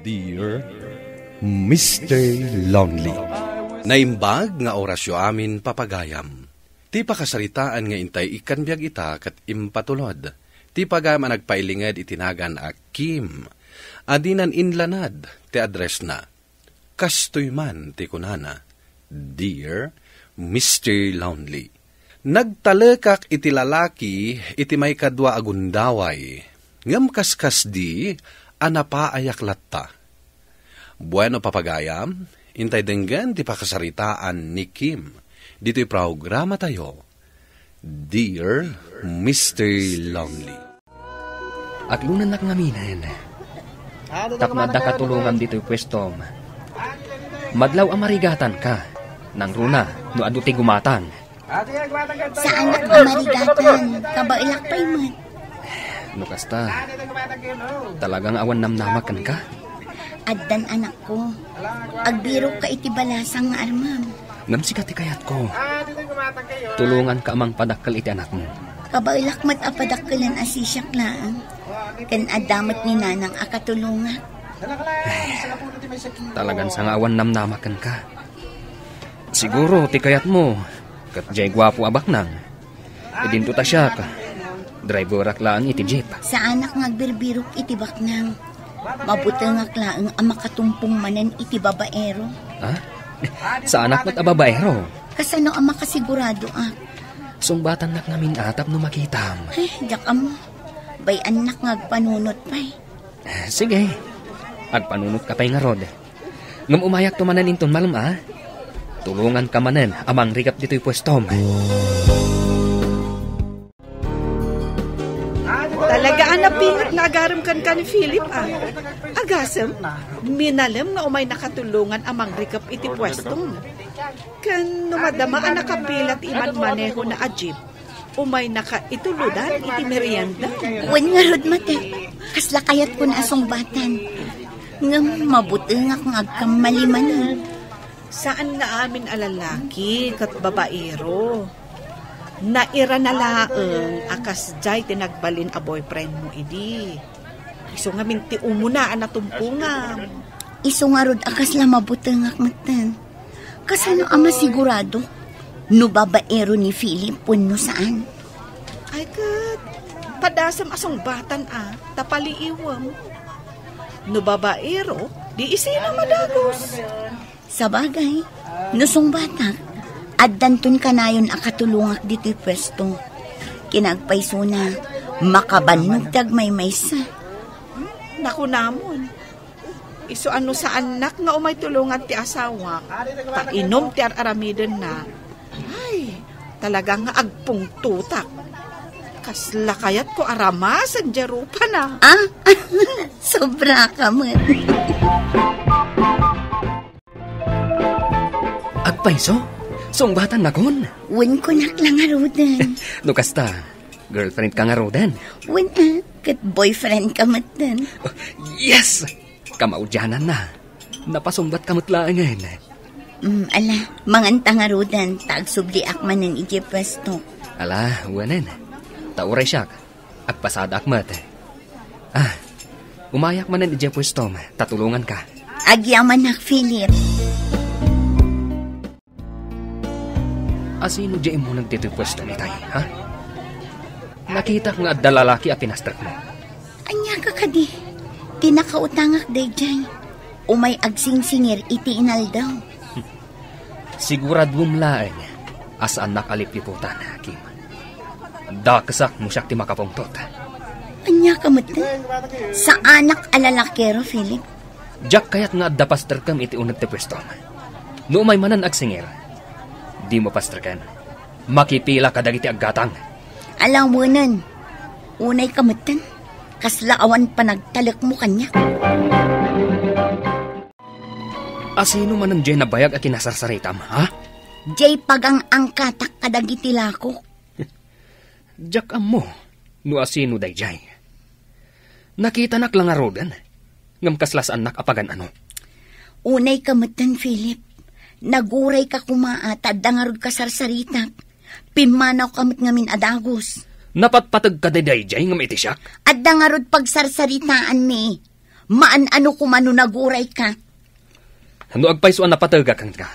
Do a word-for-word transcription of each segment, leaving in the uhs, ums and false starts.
Dear Mister Lonely. Naimbag nga orasyo amin, papagayam. Ti pakasaritaan nga intay ikkan biag ita ket impatulod ti pagayam a nagpailinged iti nagan a Kim, a dinan inlanad ti addressna. Kastoy man ti kunana, "Dear Mister Lonely, nagtalekak iti lalaki iti maikadua a gundaway, ngem kaskasdi a napaayak latta." Bueno, papagayam, intay denggen ti pakasaritaan ni Kim ditoy programatayo, Dear Mister Lonely. Aglonannak ngaminen tapno adda katulongam ditoy puestom. Madlaw a marigatanka, nangruna no adu ti gumatang. Saanak a marigatan, kabaelak pay met. No kasta, talaga nga awan namnamak kenka? Addan anakko. Agbirokka iti balasang nga armam. Ngem sika ti kayatko. Tulonganka a mangpadakkel iti anakmo. Kabaelak met a padakkelen a sisiak laeng. Ken adda met ni nanang a katulongak. Talagan sa nga awan namnamak kenka. Siguro ti kayatmo, ket diay guapo a baknang. Idinto ta siak, driverak laeng iti jeep. Saanak nga agbirbirok iti baknang. Mabutengak laeng a makatumpong manen iti babaero. Ha? Saanak met a babaero? Kasano a makasiguradoak? Sungbatannak ngamin a tapno makitam. Eh, diak ammo. Bay-annak nga agpanunot pay. Sige. Agpanunotka pay ngarud. Ngem umayakto manen inton malem a. Tulonganka manen a mangrikep ditoy puestom. Talaga a napinget nga agarem kenka ni Philip a. Agasem, minalem nga umaynaka tulongan a mangrikep iti puestom. Ken no madama a nakapila ti imanmanehona a jeep, umaynaka itulodan iti merienda. Wen ngarud met, kasla kayatkon a sungbatan. Ngem mabutengak nga agkammali manen. Saan nga amin a lalaki ket babaero. Nairana laeng a kasdiay ti nagbalin a boyfriendmo idi. Isu ngamin ti umuna a natumpongam. Isu ngarud a kasla mabutengak metten. Kasano a masigurado no babaero ni Philip wenno saan? Ay ket, padasem a sungbatan a, ta paliiwem. No babaero, di isina madagus. Sabagay, no sungbatak, addanton kanayon a katulongak ditoy puesto. Kinagpaysona, makabannog ti agmaymaysa. Hmm, nakunamon. Isu a no saannak nga umay tulongan ti asawak, ta inum ti ar-aramidenna. Ay, talaga nga agpungtotak. Kasla kayatko a ramasen diay rupana. Ah? Sobra ka met. Agpayso? Sungbatannakon? Wen, kunak la ngaruden. No kasta, girlfriendka ngaruden? Wen, ah, ket boyfriendka metten. Yes! Kamaudiananna. Napasungbatka met laengen. Mm, ala, manganta ngaruden, ta agsubliak manen idiay puesto. Ala, wenen. Ta uray siak, agpasadaak met. Ah, umayak manen idiay puestom, ta tulonganka. Agyamanak, Philip. Asino diay immuneg ditoy puestom itay, ha? Nakitak nga adda lalaki a pinastrekmo. Ania ka kadi? Ti nakautangak daydiay. Umay agsingsingir iti inaldaw. Siguraduem laeng a saannak a lipliputan, Kim. Dakesak no siak ti makapungtot. Ania ka met? Saanak a lalakero, Philip. Diak kayat nga adda pasterkem iti uneg ti puestom. No umay manen agsingir, dimo pasterken. Makipila kadagiti aggatang. Alawenen. Unay ka metten. Kasla awan panagtalekmo kaniak. Asino manen diay nabayag a kinasarsaritam, ha? Diay pagang-angkatak kadagiti lakok. Diak ammo no asino daydiay. Nakitanak la ngaruden, ngem kasla saannak a pagan-ano. Unay ka metten, Philip. Naguray ka koma a ta adda ngarud kasarsaritak. Pimmanaw ka met ngamin a dagus. Napatpateg ka daydiay ngem iti siak? Adda ngarud pagsarsaritaanmi. Maan-ano koma no nagurayka. No agpayso a napategak kenka,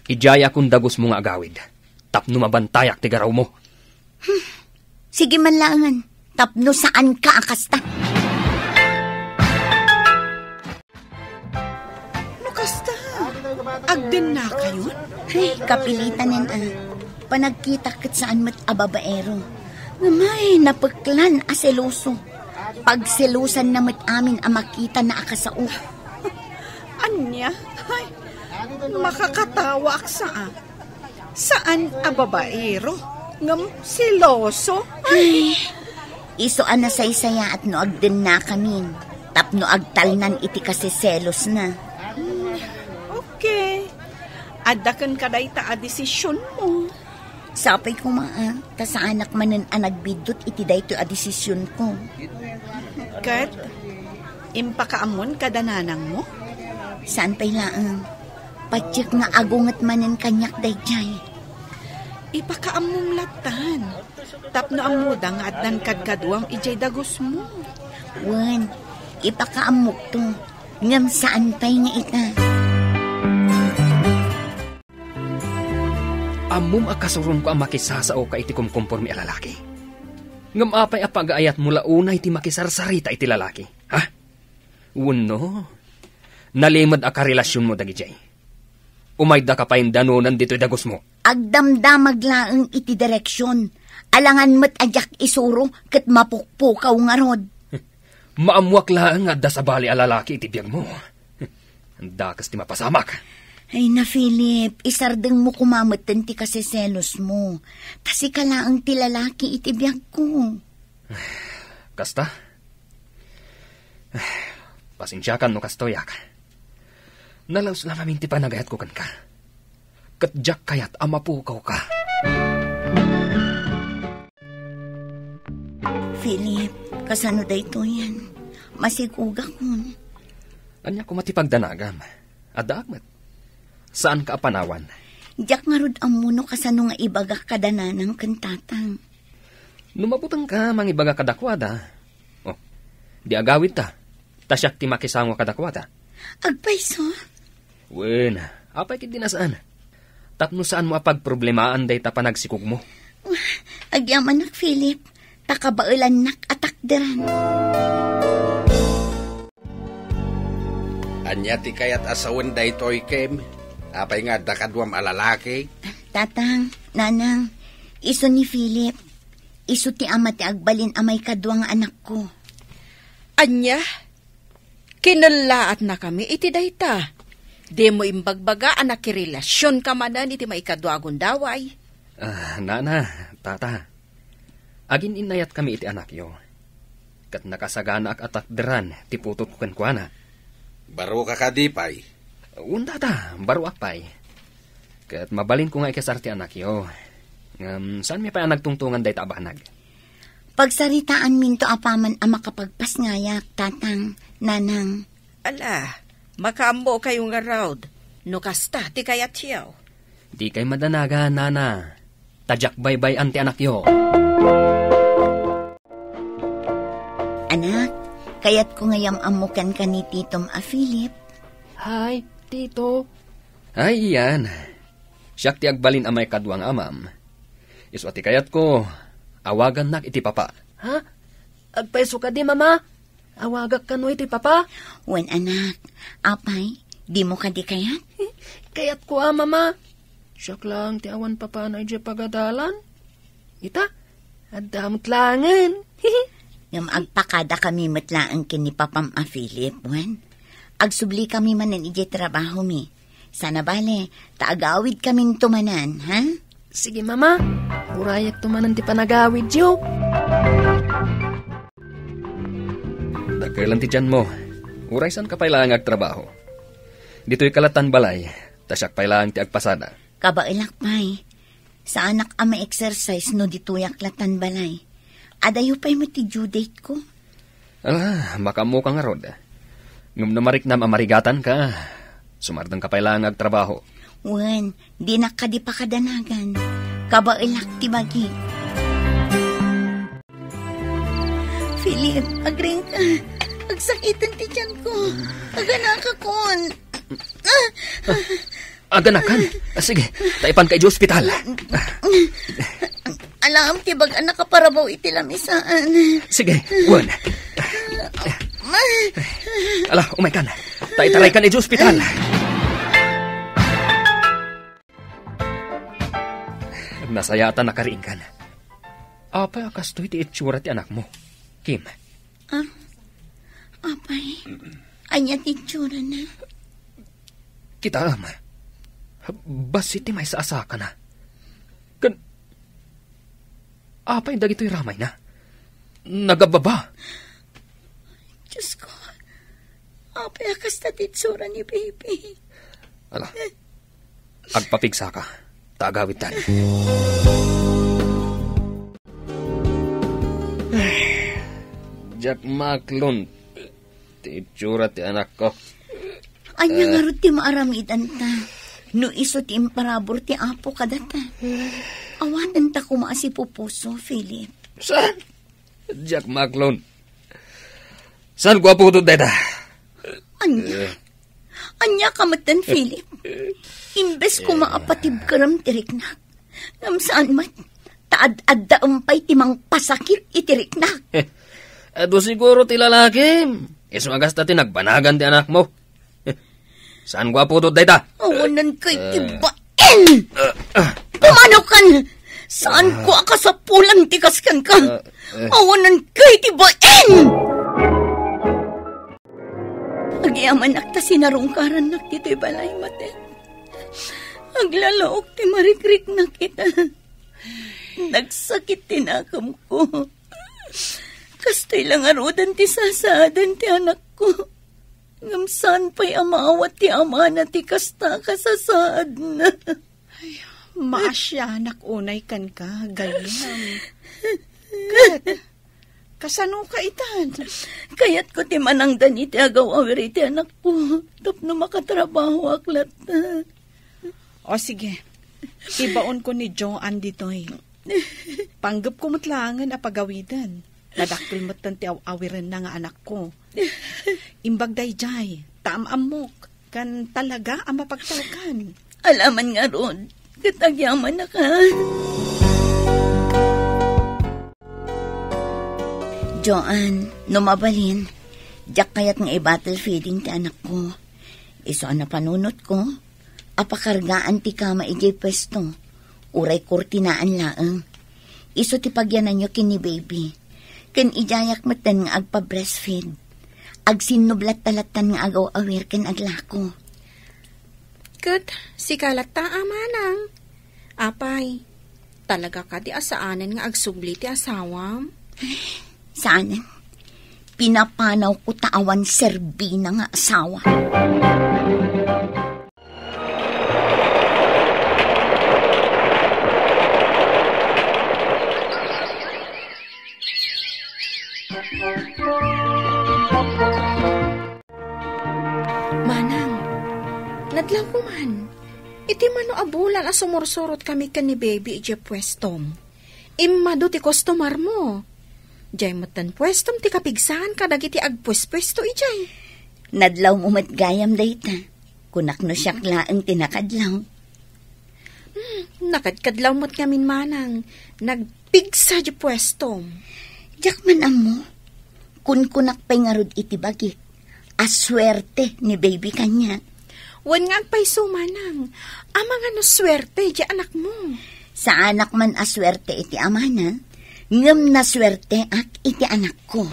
idiayakon dagusmo nga agawid tapno mabantayak ti garawmo. Sige man laengen, tapno saanka a kasta. No kasta, agdennakayon? Ay, kapilitanen a. Panagkitak ket saan met a babaero. Ngem ay, napeklan a seloso. Pagselosanna met amin a makitana a kasao. Ania? Ay, makakatawaak sa a. Saan a babaero, ngem seloso? Ay, isu a nasaysayaat no agdennakamin, tapno agtalnan iti kasiselosna. Hmm, okay. Adda kenka dayta a desisionmo. Sapay koma a, ta saanak manen a nagbiddut iti daytoy a desisionko. Ket, impakaammon kada nanangmo? Saan pay laeng. Patiek nga agunget manen kaniak daydiay. Ipakaammom lattan, tapno ammoda nga addan kadkaduam idiay dagusmo. Wen, ipakaammokto, ngem saan pay nga ita. Ammom a kasuronko a makisasaoka iti kumkumporme a lalaki. Ngem apay a pagaayatmo la unay ti makisarsarita iti lalaki? Ha? Wenno, nalimed a karelasionmo dagidiay? Umaydaka pay danonan ditoy dagusmo. Agdamdamag laeng iti direksion. Alangan met a diak isuro ket mapukpukaw ngarud. Maammoak laeng nga adda sabali a lalaki iti biagmo. Dakes ti mapasamak. Ay na, Philip, isardengmo koma metten ti kasiselosmo. Ta sika laeng ti lalaki iti biagko. Kasta? Pasensiakan no kastoyak. Nalaus la ngamin ti panagayatko kenka. Ket diak kayat a mapukawka. Philip, kasano daytoyen? Masigugakon. Ania koma ti pagdanagam? Addaak met. Saanka a panawan. Diak ngarud ammo no kasano nga ibagak kada nanang ken tatang. No mabutengka, mangibaga kadakuada. Oh, di agawidta, ta siak ti makisango kadakuada. Agpayso? Wen, apay ketdi a saan? Tapno saanmo a pagproblemaan dayta panagsikogmo. Agyamanak, Philip, ta kabaelannak a takderan. Ania ti kayat a sawen daytoy, Kim? Apay nga adda kaduam a lalaki? Tatang, nanang, isu ni Philip. Isu ti ama ti agbalin a maikadua nga anakko. Ania? Kinellaatnakami iti dayta. Dimo imbagbaga a nakirelasionka manen iti maikadua a gundaway. Ah, nana, tata. Agin-innayatkami iti anakyo. Ket nakasaganaak a takderan ti putotko kenkuana. Baroka kadi pay? Wen, tata, baroak pay. Ket mabalinko nga ikasar ti anakyo. Ngem saanmi pay a nagtungtongan dayta a banag. Pagsaritaanminto apaman a makapagpasngayak, tatang, nanang. Ala, makaammokayo ngarud, no kasta ti kayatyo. Dikay madanagan, nana. Ta diak baybay-an ti anakyo. Anak, kayatko nga yam-ammo kenka ni titom a Philip. Hay, tito. Ay, iyan. Siak ti agbalin a maikadua nga amam. Isu a ti kayatko, awagannak iti papa. Ha? Agpayso kadi, mama? Awagak kano iti papa? Wen, anak. Apay, dimo kadi kayat? Kayatko a, mama. Siak laeng ti awan papana idiay pagadalan. Ita, adda met laengen. Ngem agpakadakami met laeng ken ni papam a Philip, wen? Agsublikami manen idiay trabahomi. Sana bale, ta agawidkaminto manen, ha? Sige, mama. Urayekto manen ti panagawidyo. Dakelen ti tianmo. Uray saanka pay laeng agtrabaho. Ditoyka lattan balay, ta siak pay laeng ti agpasada. Kabaelak pay. Saanak a ma-exercise no ditoyak lattan balay. Adayo pay met ti due date ko. Ala, makaammoka ngarud. Ngem no mariknam a marigatanka, sumardengka pay laeng nga agtrabaho. Wen, dinak kadi pakadanagan. Kabaelak ti bagik. Philip, agriingka. Agsakiten ti tiyanko. Aganakakon. Aganakan? Sige, ta ipanka idiay ospital. Alam ti bag-an a kaparabaw iti lamisaan. Sige, wen. Ala, umaykan. Ta itaraykan idiay ospital. Nasayaatan a kariingkan. Apay a kastoy ti itsura ti anakmo, Kim? Ah, apay, ania ti itsurana? Kitaem, bassit ti maysa a sakana. Ken, apay dagitoy ramayna? Nagabbaba. Diyos ko, apay a kasta ti itsura ni baby? Ala, agpapigsaka, ta agawidtan. Diak maaklon ti itsura ti anakko. Ania ngarud ti maaramidanta no isu ti imparabur ti Apo kadata? Awatenta koma a sipupuso, Philip. Saan? Diak maaklon. Saan ko a putod dayta? Ania? Eh. Ania ka metten, Philip? Imbes koma a patibkerem ti riknak, ngem saan met, ta ad-addaem pay ti mangpasakit iti riknak. Adu siguro ti lalakim. Isu a kasta ti nagbanagan ti anakmo. Saan ko a putod dayta? Awanan kay ti bain! Pumanokan! Saan ko a kasapulan ti kaskenka? Awanan kay ti bain! Agyamanak ta sinarungkarannak ditoy balay, Matet. Aglalaok ti marikriknak ita. Nagsakit ti nakemko. Kastoy la ngaruden ti sasaaden ti anakko. Ngem saan pay a maawat ti amana ti kasta a kasasaadna. Ay, maasianak unay kenka, gayyem. Ket, kasanoka itan? Kayatko ti manangdan iti agaw-awir iti anakko tapno makatrabahoak latta. O sige, ibaonko ni Joan ditoy. Panggepko met laengen a pagawiden. Nadakkel metten ti aw-awirenna nga anakko. Imbag daydiay, ta am-ammok, ken talaga a mapagtalkan. Alaman ngarud, ket agyamanak. Joan, no mabalin, diak kayat nga i-bottle feeding ti anakko. Isu a napanunotko, a pakargaan ti kama idiay puesto, uray kurtinaan laeng. Isu ti pagyananyo ken ni baby. Ken idiayak metten nga agpa-breastfeed. Agsinnublat ta lattan nga agaw-awir ken aglako. Ket sika latta a manang. Apay, talaga kadi a saanen nga agsubli ti asawam? Saanen. Pinapanawko ta awan serbina nga asawa. Manang, nadlawko man. Iti mano a bulan a sumursurot kami ken ni baby idiay puestom. Immadu ti customer mo. Diay metten puestom ti kapigsaan kadagiti agpuespuesto idiay. Nadlawmo met gayam dayta. Kunak no siak laeng ti nakadlaw. Hmm, nakadkadlaw met ngamin manang. Nagpigsa di puestom. Diak man ammo. Kunkunak pay ngarud iti bagik a suerte ni baby kaniak. Wen nga agpayso manang, amangan no suerte di anakmo. Saanak man a suerte iti amana, ngem nasuerteak iti anakko.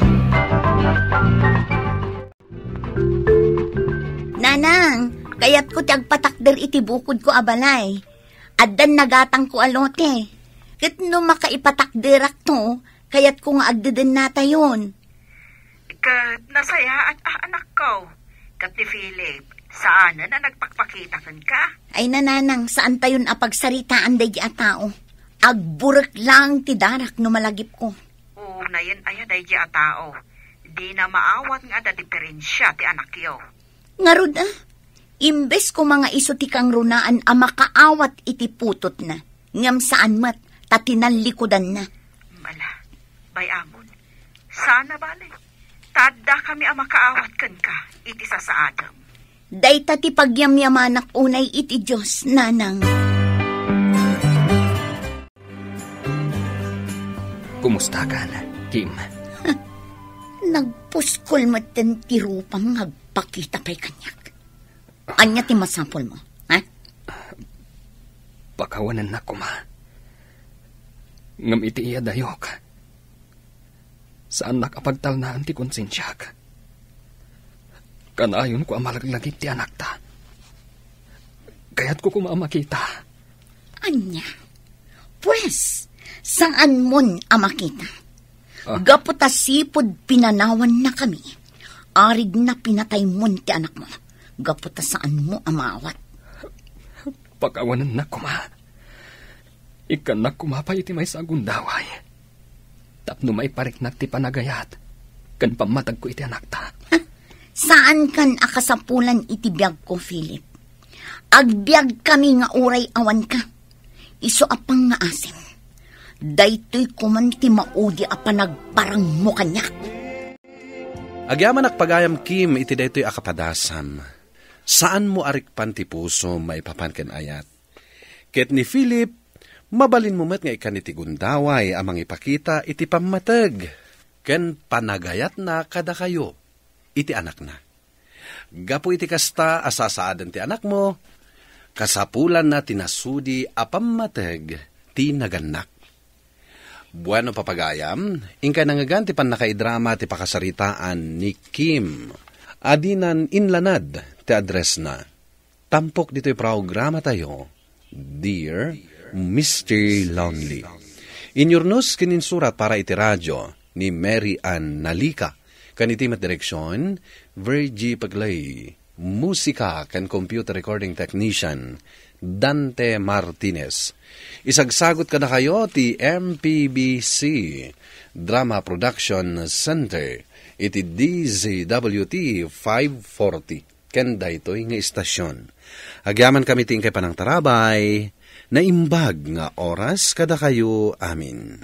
Nanang, kayatko ti agpatakder iti bukodko a balay. Addan nagatangko a lote. Ket no makaipatakderakto, kayatko nga agdedennatayon. Ket nasayaat a anakko. Ket ni Philip, saanen a nagpakpakita kenka? Ay, nanang, saantayon a pagsaritaan daydi a tao. Agburek laeng ti darak no malagipko. Unayen aya daydi a tao. Dina maawat nga adda diferensia ti anakyo. Ngarud, a, imbes koma nga isu ti kangrunaan a makaawat iti putotna, ngem saan met ta tinallikudanna. Ala, bay-amon. Saan a bale. Ta addakami a makaawat kenka iti sasaadem. Dayta ti pagyamyamanak unay iti Dios, Nanang. Kumustakan, Kim? Nagpuskol metten ti rupam nga agpakita pay kaniak. Ania ti masapulmo, ha? Pakawanennak koma. Ngem iti iyadayok, saannak a pagtalnaen ti konsensiak. Kanayonko a malaglagip ti anakta. Kayatko koma a makita. Ania? Pues, saanmon a makita. Ah. Gapu ta sipud pinanawannakami, arigna pinataymon ti anakmo. Gapu ta saanmo a maawat. Pakawanennak koma. Ikkannak koma pay iti maysa a gundaway tapno maipariknak ti panagayat ken pammateg ko iti anakta. Saankan a kasapulan iti biagko, Philip. Agbiagkami nga uray awanka. Isu a pangngaasim. Daytoy koman ti maudi a panagparangmo kaniak. Agyamanak pagayam, Kim, iti daytoy a kapadasam. Saanmo a rikpan ti pusom maipapan ken ayat. Ket ni Philip, mabalinmo met nga ikkan iti gundaway a mangipakita iti pammateg ken panagayatna kadakayo iti anakna. Gapu iti kasta a sasaaden ti anakmo, kasapulanna ti nasudi a pammateg ti nagannak. Bueno, papagayam, inkay nangngegan ti pannakaidrama ti pakasaritaan ni Kim. Adinan inlanad ti addressna. Tampok ditoy programatayo, Dear Mister Lonely. Inyurnos ken insurat para iti radio ni Mary Ann Nalica, ken iti met direksyon, Virgie Pegley. Musika ken computer recording technician, Dante Martinez. Isagsagut kadakayo ti M P B C Drama Production Center iti D Z W T five forty. Ken daytoy nga istasyon. Agyamankami ti inkay panangtarabay, naimbag nga oras kadakayo amin.